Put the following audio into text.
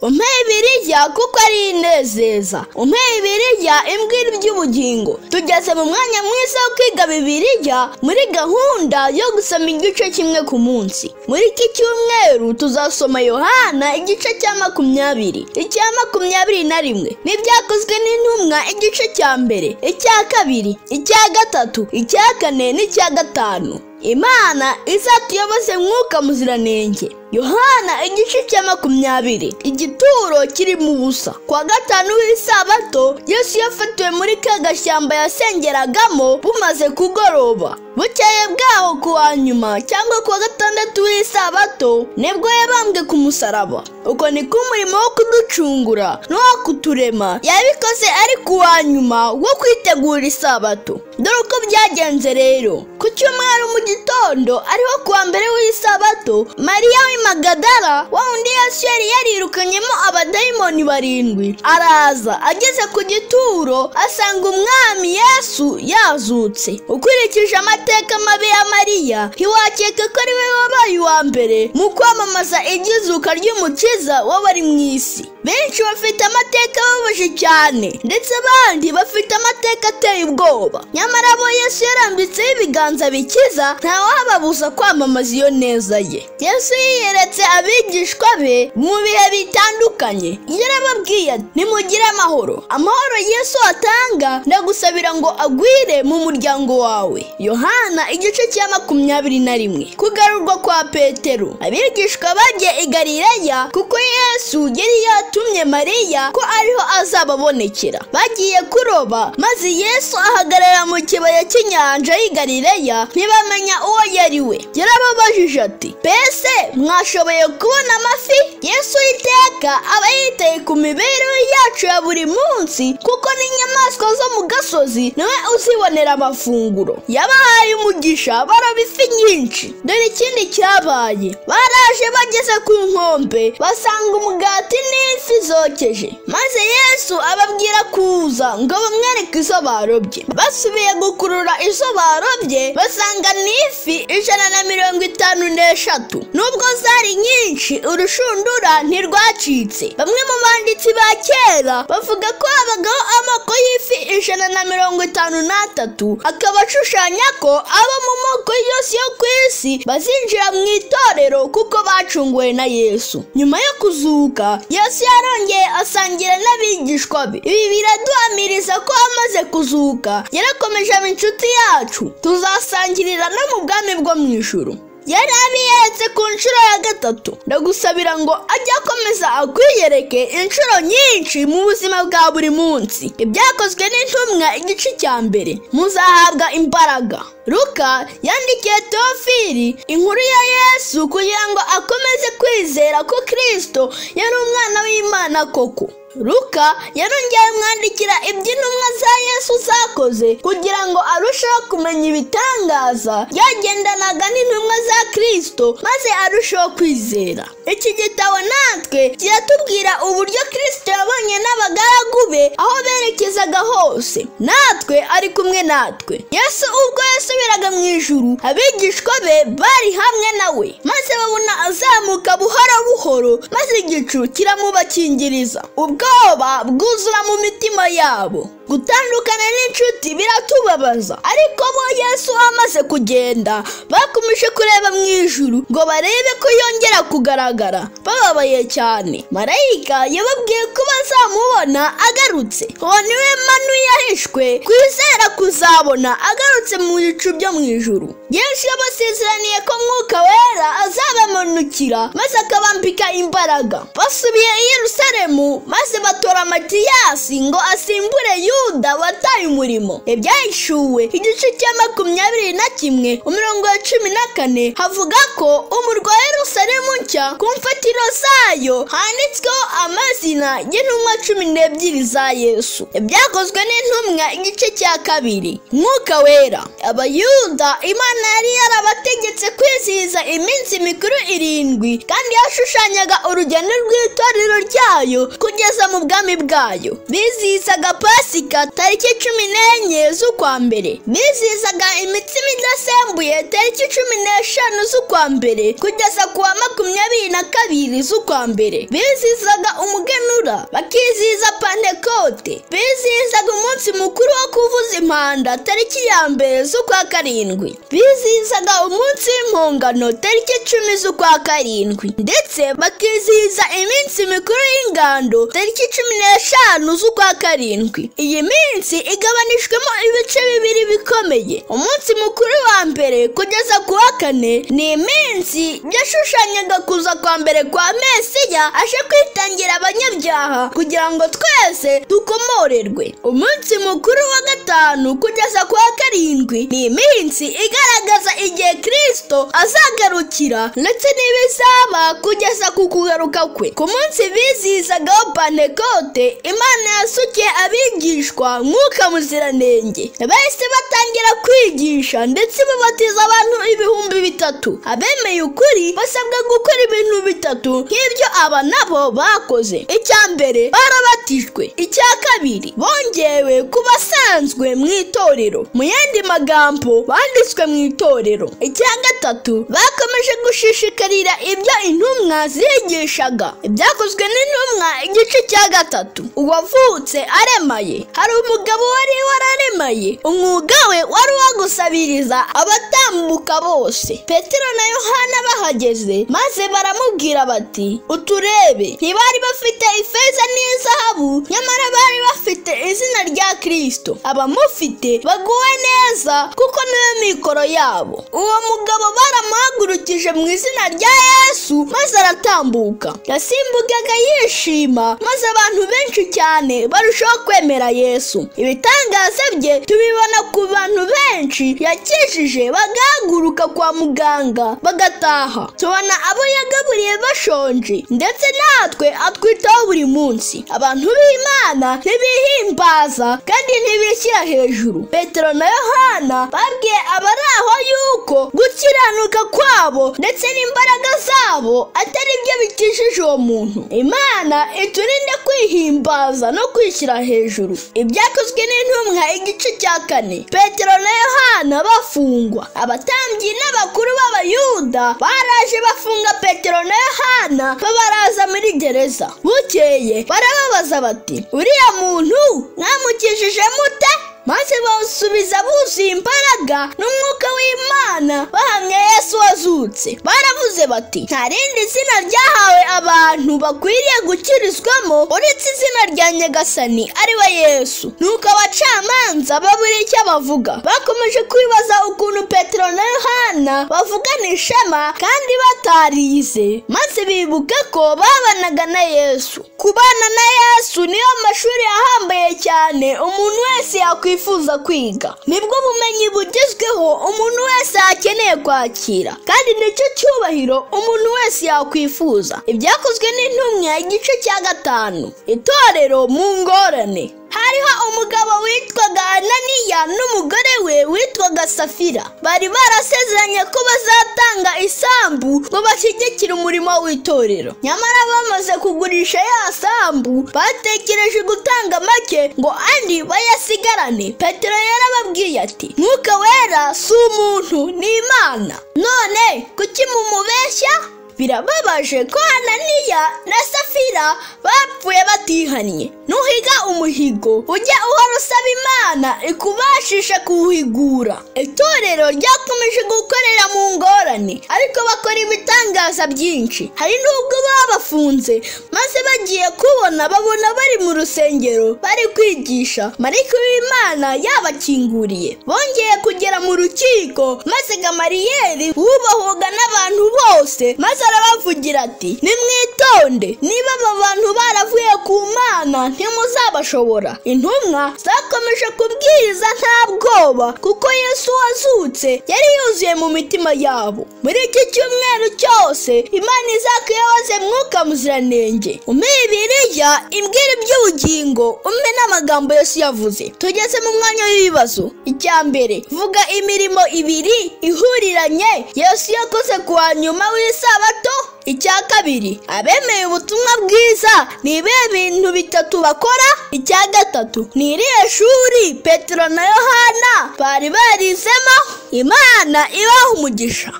Umpe Bibiliya kuko ari inezeza. Umpe Bibiliya imbwira iby'ubugingo. Tugeze mu mwanya mwiza wo kwiga Bibiliya muri gahunda yo gusoma igice kimwe ku munsi. Muri iki cyumweru tuzasoma Yohana igice cya 20, icya 21, n'ibyakozwe n'intumwa igice cya 1, icya 2, icya 3, icya 4 n'icya 5. Imana izatuyoboze mwuka muziranenge. Yohana igice cya 20, igituro kiri mu busa. Kwa gatanu w'isabato Yesu yafatiwe muri ka gashyamba yasengeragamo bumaze kugoroba. Bukeye bwaho kuwa nyuma cyangwa kuwa gatandatu w'isabato nibwo yabambwe ku musaraba. Uko niko umurimo wo kuducungura n'uwo kuturema yabikoze ari kuwa nyuma wo kwitegura isabato. Dore uko byagenze rero. Ku cyumweru mu gitondo ariho kuwa mbere w'isabato, Mariya w'i Magadara wa wundi Yesu yari yarirukanyemo abadayimoni 7 araza ageze ku gituro asanga umwami Yesu yazutse. Ukurikije amateka mabi ya Mariya, ntiwakeka ko ari we wabaye uwa mbere mu kwamamaza igizuka ry'Umukiza w'abari mu isi. Benshi bafite amateka ababaje cyane, ndetse abandi bafite amateka ateye ubwoba. Nyamara abo Yesu yarambitseho ibiganza bikiza, ntawababuza kwamamaza iyo neza ye. Yesu yiyeretse abigishwa be mu bihe bitandukanye. Yarababwiye ati: nimugire amahoro. Amahoro Yesu atanga ndagusabira ngo agwire mu muryango wawe. Yohana igice cya 21. Kugarurwa kwa Petero. Abigishwa bagiye i Galileya kuko Yesu yari yatumye Mariya ko ariho azababonekera. Bagiye kuroba, maze Yesu ahagarara mu kibaya cy'inyanja y'i Galileya, ntibamenya uwo yari we. Yarababajije ati: mbese mwashoboye kubona amafi? Yesu iteka aba yitaye ku mibereho yacu ya buri munsi, kuko n'inyamaswa zo mu gasozi niwe uzibonera amafunguro. Yabahaye umugisha baroba ifi nyinshi. Dore ikindi cyabaye: baraje bageze ku nkombe basanga umugati n'ifi zokeje, maze Yesu ababwira kuza ngo bamwereke izo barobye. Basubiye gukurura izo barobye basanga n'ifi 153. Nubwo zari nyinshi, urushundura ntirwacitse. Bamwe mu banditsi ba kera bavuga ko habagaho amoko y'ifi 153, akaba ashushanya ko abo mu moko yose yo ku isi bazinjira mu itorero kuko bacunguwe na Yesu. Nyuma yo kuzuka, Yesu yarongeye asangira n'abigishwa be. Ibi biraduhamiriza ko amaze kuzuka yarakomeje aba inshuti yacu, tuzasangirira no mu bwami bwo mu ijuru. Yari abiyeretse ku nshuro ya 3. Ndagusabira ngo ajye akomeza akwiyereke inshuro nyinshi mu buzima bwa buri munsi. Ibyakozwe n'intumwa igice cya 1. Muzahabwa imbaraga. Luka yandikiye Teofili inkuru ya Yesu kugira ngo akomeze kwizera ko Kristo yari umwana w'Imana koko. Luka yarongeye amwandikira iby'intumwa za Yesu zakoze kugira ngo arusheho kumenya ibitangaza byagendanaga n'intumwa za Kristo, maze arusheho kwizera. Iki gitabo natwe kiratubwira uburyo Kristo yabonye n'abagaragu be aho berekezaga hose, natwe ari kumwe natwe. Yesu ubwo yasubiraga mu ijuru, abigishwa be bari hamwe nawe, maze babona azamuka buhoro buhoro, maze igicu kiramubakingiriza. Ubwoba bwuzura mu mitima yabo. Gutandukana n'inshuti biratubabaza, ariko bo Yesu amaze kugenda bakomeje kureba mu ijuru ngo barebe ko yongera kugaragara. Bababaye cyane. Marayika yababwiye ko bazamubona agarutse. Uwo niwe manu yahishwe kwizera kuzabona agarutse mu bicu byo mu ijuru. Yesu yabasezeraniye ko Mwuka Wera azabamanukira maze akabambika imbaraga. Basubiye i Yerusalemu maze batora Matiyasi ngo asimbure Yuda wataye umurimo. Ibyahishuwe igice cya 21 umurongo wa 14 havuga ko umurwa wa Yerusalemu nshya ku mfatiro zayo handitsweho amazina y'intumwa 12 za Yesu. Ibyakozwe n'intumwa igice cya 2. Mwuka Wera. Abayuda Imana yari yarabategetse kwizihiza iminsi mikuru 7, kandi yashushanyaga urugendo rw'itorero ryayo kugeza mu bwami bwayo. Bizihizaga Pasika Pasika tariki 14 z'ukwa mbere. Bizihizaga imitsima idasembuye tariki 15 z'ukwa mbere kugeza ku wa 22 z'ukwa mbere. Bizihizaga umuganura, bakizihiza Pantekote. Bizihizaga umunsi mukuru wo kuvuza impanda tariki ya 1 z'ukwa 7. Bizihizaga umunsi w'impongano tariki 10 z'ukwa 7, ndetse bakizihiza iminsi mikuru y'ingando tariki 15 z'ukwa 7. Iyi minsi igabanijwemo ibice bibiri bikomeye. Umunsi mukuru wa mbere kugeza ku wa 4 ni iminsi yashushanyaga kuza kwa mbere kwa Mesiya aje kwitangira abanyabyaha kugira ngo twese dukomorerwe. Umunsi mukuru wa 5 kugeza ku wa 7 ni iminsi igaragaza igihe Kristo azagarukira ndetse n'ibizaba kugeza ku kugaruka kwe. Ku munsi bizihizagaho Pantekote, Imana yasukiye abigishwa Mwuka Muziranenge. Bahise batangira kwigisha ndetse babatiza abantu 3000. Abemeye ukuri basabwa gukora ibintu bitatu nk'ibyo aba nabo bakoze. Icya mbere, barabatijwe. Icya kabiri, bongewe ku basanzwe mu itorero. Mu yandi magambo, banditswe mu itorero. Icya gatatu, bakomeje gushishikarira ibyo intumwa zigishaga. Ibyakozwe n'intumwa igice cya 3. Uwavutse aremaye. Hari umugabo wari wararemaye. Umwuga we wari uwo gusabiriza abatambuka bose. Petero na Yohana bahageze maze baramubwira bati: "Uturebe." Ntibari bafite ifeza n'izahabu, nyamara bari bafite izina rya Kristo. Abamufite baguwe neza kuko niwe mikoro yabo. Uwo mugabo baramuhagurukije mu izina rya Yesu maze aratambuka. Yasimbukaga yishima, maze abantu benshi cyane barushaho kwemera Yesu. Ibitangaza bye tubibona ku bantu benshi yakijije bagahaguruka kwa muganga bagataha. Tubona abo yagaburiye bashonje, ndetse natwe atwitaho buri munsi. Abantu b'Imana ntibihimbaza kandi ntibishyira hejuru. Petero na Yohana babwiye abari aho yuko gukiranuka kwabo ndetse n'imbaraga zabo atari byo bikijije uwo muntu. Imana iturinde kwihimbaza no kwishyira hejuru. Ibyakozwe n'intumwa igice cya 4. Petero na Yohana bafungwa. Abatambyi n'abakuru b'Abayuda baraje bafunga Petero na Yohana babaraza muri gereza. Bukeye barababaza bati: "Uriya muntu mwamukijije mute?" Maze basubiza buzuye imbaraga n'umwuka w'Imana bahamya Yesu wazutse. Baravuze bati: "Nta rindi zina ryahawe abantu bakwiriye gukirizwamo uretse izina rya Nyagasani ari we Yesu." Nuko abacamanza babura icyo bavuga. Bakomeje kwibaza ukuntu Petero na Yohana bavugana ishema kandi batarize, maze bibuka ko babanaga na Yesu. Kubana na Yesu niyo mashuri ahambaye cyane umuntu wese yakwifuza kwiga. Nibwo bumenyi bugezweho umuntu wese akeneye kwakira, kandi nicyo cyubahiro umuntu wese yakwifuza. Ibyakozwe n'intumwa igice cya 5. Itorero mu ngorane. Hariho umugabo witwaga Ananiya n'umugore we witwaga Safira. Bari barasezeranye ko bazatanga isambu ngo bashyigikire umurimo w'itorero. Nyamara bamaze kugurisha ya sambu, batekereje gutanga make ngo andi bayasigarane. Petero yarababwiye ati: "Mwuka Wera si umuntu, ni Imana. None kuki mumubeshya?" Birababaje ko Ananiya na Safira bapfuye batihannye. Nuhiga umuhigo ujya uhora usaba Imana ikubashisha kuwuhigura. Itorero ryakomeje gukorera mu ngorane, ariko bakora ibitangaza byinshi. Hari n'ubwo babafunze, maze bagiye kubona babona bari mu rusengero bari kwigisha. Marayika w'Imana yabakinguriye. Bongeye kugera mu rukiko, maze Gamariyeri wubahwaga n'abantu bose maze arabavugira ati: "Nimwitonde, niba aba bantu baravuye ku Mana ntimuzabashobora." Intumwa zakomeje kubwiriza nta bwoba kuko Yesu wazutse yari yuzuye mu mitima yabo. Muri iki cyumweru cyose Imana izakuyoboze Mwuka Muziranenge. Umpe Bibiliya imbwira iby'ubugingo, umpe n'amagambo Yesu yavuze. Tugeze mu mwanya w'ibibazo. Icya mbere, vuga imirimo ibiri ihuriranye Yesu yakoze ku wa nyuma w'isabato. Icya kabiri, abemeye ubutumwa bwiza ni ibihe bintu bitatu bakora? Icya gatatu, ni irihe shuri Petero na Yohana bari barizemo? Imana ibaha umugisha.